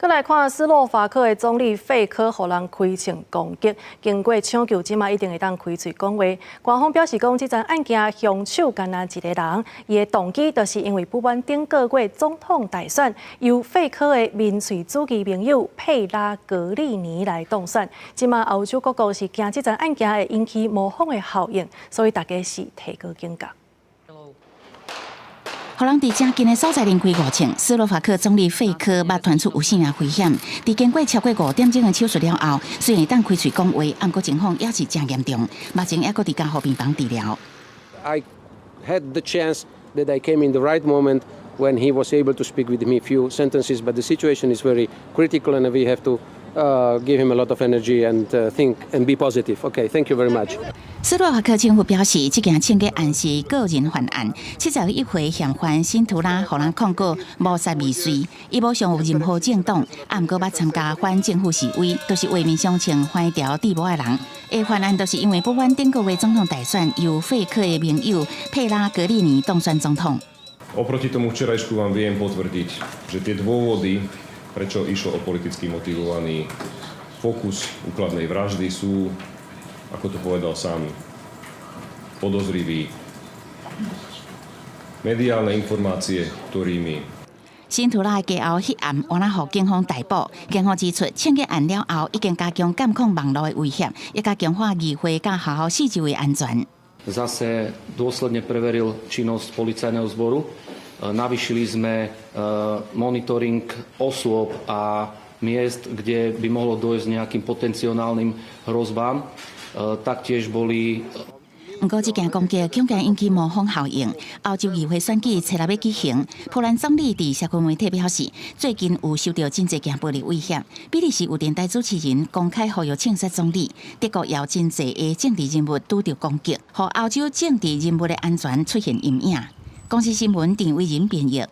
閣來看斯洛伐克的總理費科，予人開槍攻擊，經過搶救，這馬一定會當開喙講話。官方表示講，這樁案件兇手干焦一個人，伊的動機就是因為不滿頂個月總統大選由費科的民粹主義盟友佩拉格里尼來當選。這馬歐洲各國是驚這樁案件會引起模仿的效應，所以大家是提高警覺。予人佇誠近的所在連開五槍，斯洛伐克總理費科捌傳出有性命危險。佇經過超過5點鐘的手術了後，雖然會當開喙講話，毋過情況也是誠嚴重，目前猶閣佇加護病房治療。 I had the chance that I came in the right moment when he was able to speak with me a few sentences, but the situation is very critical and we have to give him a lot of energy and think and be positive. Okay, thank you very much. 斯洛伐克政府表示，這件槍擊案是個人犯案。71歲嫌犯辛圖拉予人控告謀殺未遂，伊無像有任何政黨，毋過捌參加反政府示威，都是畫面上穿橫條戴帽的人。會犯案就是因為不滿頂個月總統大選由費科的盟友佩拉格里尼當選總統。 Oproti tomu včerajšku vám viem potvrdiť, že tie dôvody, prečo išlo o politicky motivovaný pokus úkladnej vraždy, sú, ako to povedal sám podozrivý, mediálne informácie, ktorými 辛圖拉的家後彼暗，原來予警方逮捕。警方指出，槍擊案了後，已經加強監控網路的威脅，也加強化議會佮學校四周的安全。 Zase dôsledne preveril činnosť policajného zboru. Navýšili sme monitoring osôb a miest, kde by mohlo dôjsť nejakým potenciálnym hrozbám. Taktiež boli 毋過，這件攻擊恐驚引起模仿效應。歐洲議會選舉初六欲舉行，波蘭總理佇社群媒體表示，最近有受到真濟件暴力威脅。比利時有電台主持人公開呼籲槍殺總理，德國也有真濟的政治人物拄著攻擊，予歐洲政治人物的安全出現陰影。公視新聞陳偉仁編譯。